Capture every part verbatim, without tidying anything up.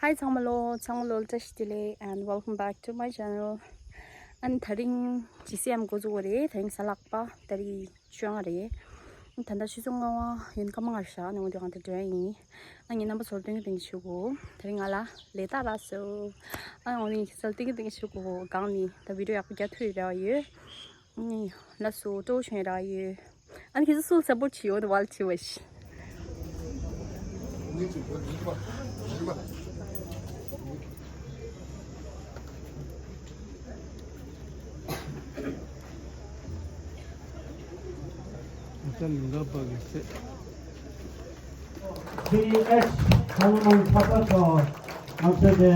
Hi ཚང་མ་ལོ། ཚང་མ་ལོ་བཀྲ་ཤིས་བདེ་ལེགས། And welcome back to my channel. ཨ་ནི་དེ་རིང་ཇི་སི་ཨེམ་འགོ་བཙུགས་པ་རེད། དེ་རིང་གཟའ་ལྷག་པ། ཏ་རིག་བཅོ་ལྔ་རེད། ད་ལྟ་ཆུ་ཚོད་ལྔ་པ་ཡིན། སྐར་མ་ལྔ་ཞག་ནས་འོང་དུས་གང་ལྟར་འགྲོ་ཡ་ཡིན། ཨ་ངའི་རྣམ་པ་ཚོར་སྟོན་གི་སྟོན་གི་ཞུ་གོ། དེ་རིང་ང་ལ་ལས་རྟགས་རག་སོང་། ཨ་འོང་དུས་ངས་ཁྱེད་ཚོར་སྟོན་གི་སྟོན་གི་ཞུ་གོ། སྒང་ནས་ད་བི་ཌིའོ་ཡག་པོ་རྒྱག་ཐུབ་ཡོད་རེད་ཡོད། ཨ་ནི་ལགས་སོ། སྤྲོ་བོ་བྱུང་ཡོད་རེད་ཡོད། ཨ་ནི་ཁྱེད་ཚོ་སུ་ལ་སབ་པོར་བྱེད་ཡོད་ནི་ཝལ་བྱེད་བ་ཞིག་ཊི་ཨེཆ་ཧ་ནུ་མན་ཚགས་པར་ཚོ། ང་ཚོའི་དེ་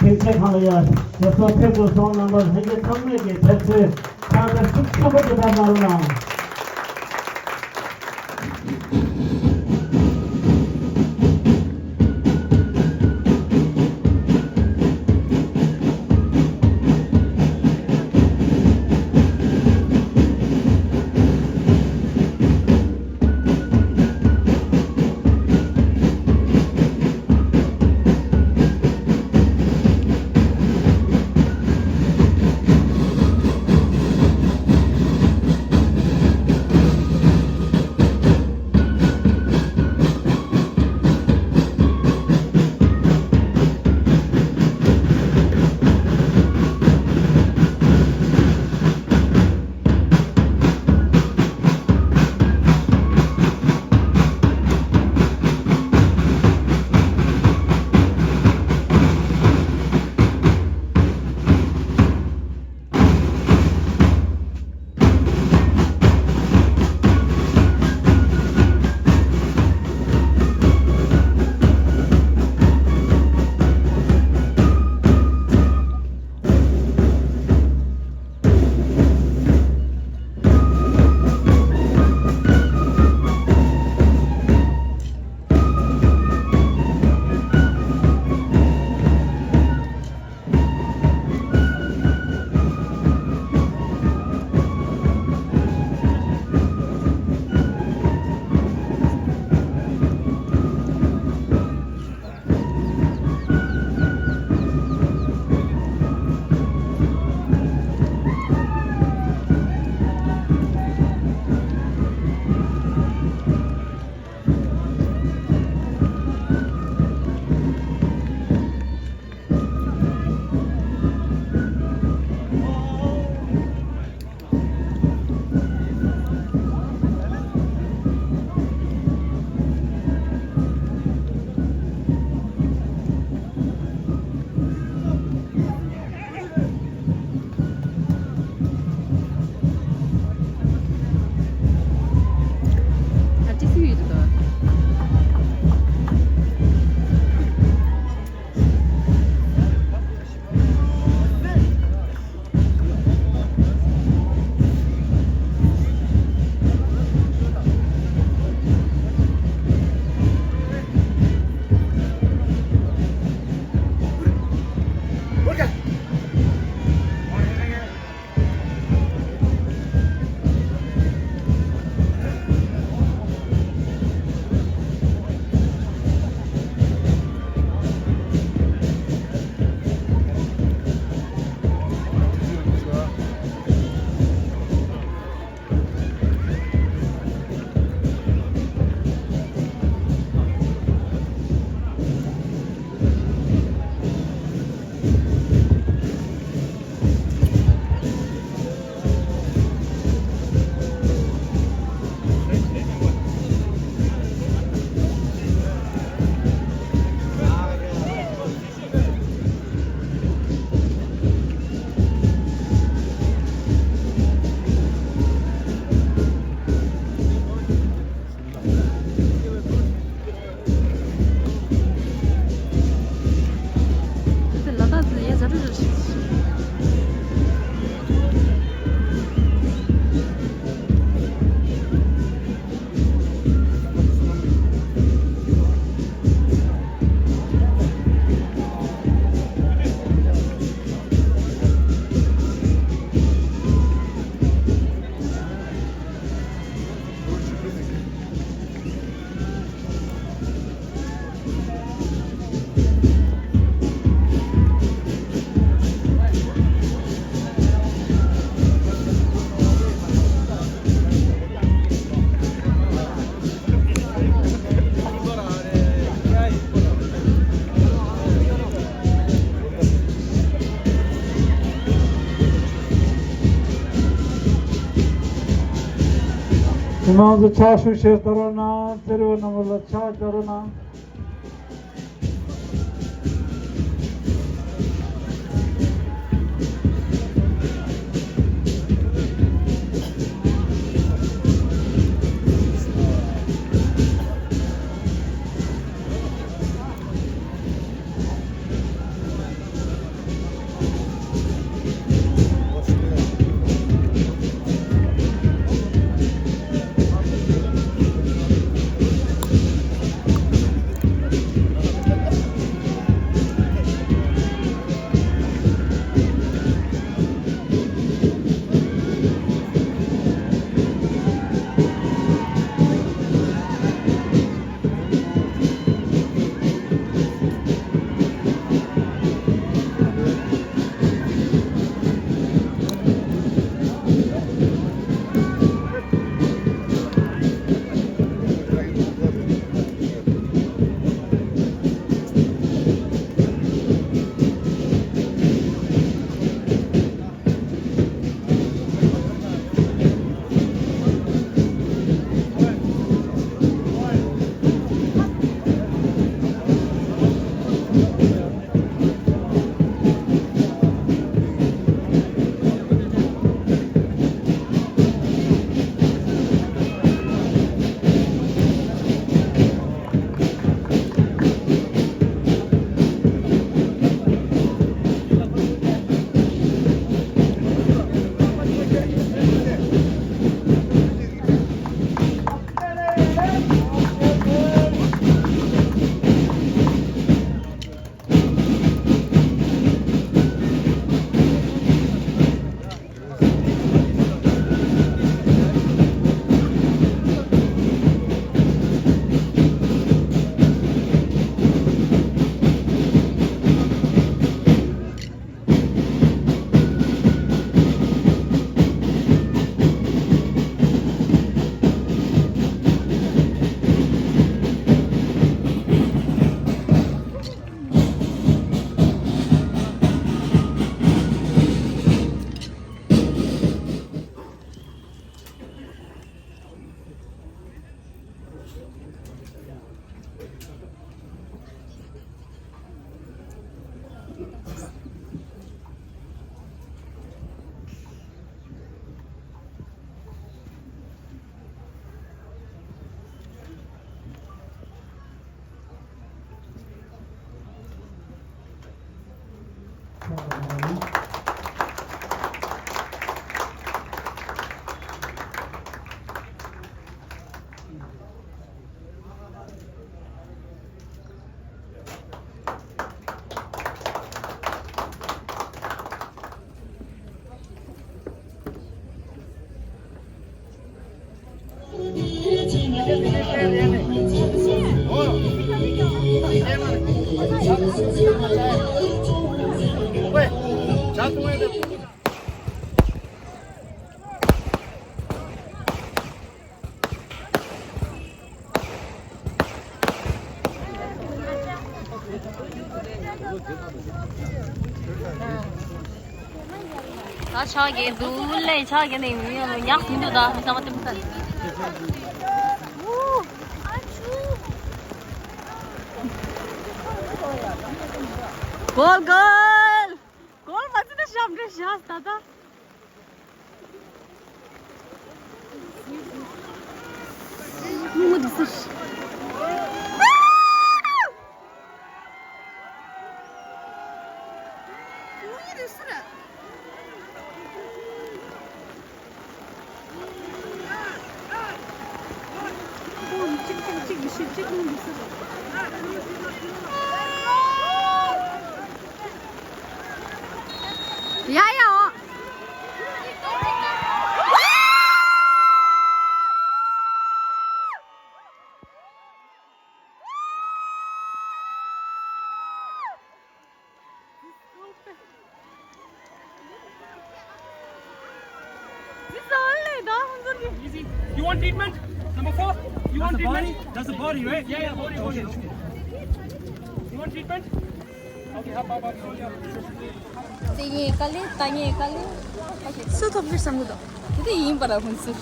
མཁྱེན་བརྩེ་ཁང་ལ་ཡ་ཞབས་སོར་ཕེབས་དགོས་སོང་། རྣམ་པ་ལྷན་རྒྱས་ཚང་མས་ཀྱི་ཕེབས་བསུའི་ཁ་བརྡ་ཤུགས་ཆེན་པོ་ཅིག་བཏང་གནང་རོགས་གནང་། མི་མང་ཚོ་ཕྱག་ཞུ་བྱེད་ད་རོགས་གནང་། བརྩེ་རེ་བའི་རྣམ་པ་ལ་ཕྱག་རྒྱག་རོགས་གནང་། ད་ཕྱག་རྒྱག་འདུག་ལེ། ཕྱག་རྒྱག་ནས་མི་ཡོང་ཉག་ཟིན་འདུག་ད་མི་ཚང་མ་ལྟད་མོ་ལྟ། གོལ་གོལ། གོལ་མ་ཚུད་ན་ཞབས་འདྲེ་བཞག་ད་ད། ཡ་ཡ་འོ། Easy. You want treatment? Number four. You want treatment? That's the body, right? Yeah, yeah, body, body. You want treatment? Okay, up, up, up, slowly up. དེ་ངས་དཀའ་ལས། ད་ངས་དཀའ་ལས། སུ་ཐོབ་ཕྱིར་བསམ་གི་འདུག་དེ་དེ་ཡིན་པ་ར་ཁོང་ཚོ།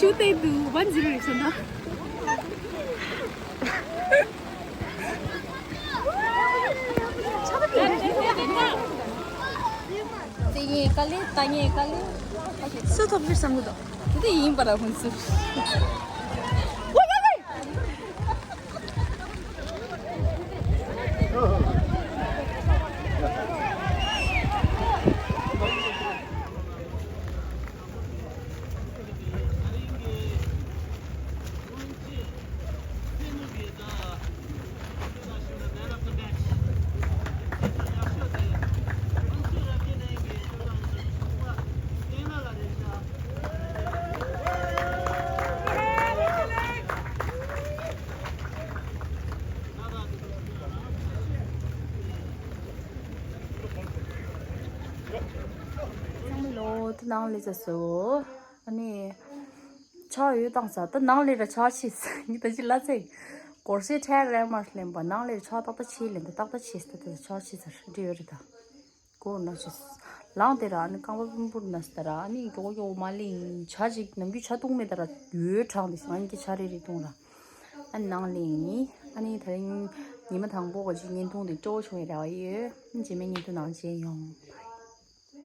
ཏུ་ཏེ་ཏུ་ཝན་ཛི་རོ་རེད་ཟེར་ན། ཙི་ངེ་ཀ་ལེ་ཏ་ངེ་ཀ་ལེ། སུ་ཐོབ་ཕྱིར་བསམ་གི་འདུག་དེ་ཡིན་པ་ར་ཧུན་སུ། ཚང་མ་ལོ་དེ་ནང་ལས་ཚ་སོ། ཨ་ནི། ཆ་ཡོད་བཏང་ས་ད་ནང་ལས་ར་ཆ་ཆེ་ས་ངི་ད་ཅི་ལ་ཚེ། གོར་སེ་ཁྲལ་རེ་མར་ལེན་པ་ནང་ལས་ཆ་ཏག་ཏག་ཆེ་ལེན་ད་ཏག་ཏག་ཆེ་ས་ད་ད་ཆ་ཆེ་ས་འདྲི་ཡོད་རེད་ད། གོ་ན་ཆེ། ལང་དེ་ར་ཨ་ནི་རྐང་པ་པུམ་པུར་ན་ས་ད་ར་ཨ་ནི་མགྱོགས་མགྱོགས་མ་ལེན་ཆ་ཅིག་ནམ་རྒྱུན་ཆ་བཏུང་མེད་ད་ར་ཡོད་གྲང་དེ་ས་ཨ་ནི་ཀྱི་ཆ་རེ་རེ་བཏུང་ར། ཨ་ནི་ནང་ལེན་ཡིན། ཨ་ནི་དེ་རིང་ཉི་མ་དང་པོ་ག་ཅིག་བརྙན་ཐུང་དེ་སྤྲོ་བོ་བྱུང་བའི་རེ་བ་ཡོད། རྗེས་མའི་བརྙན་ཐུང་ནང་མཇལ་ཡོང་།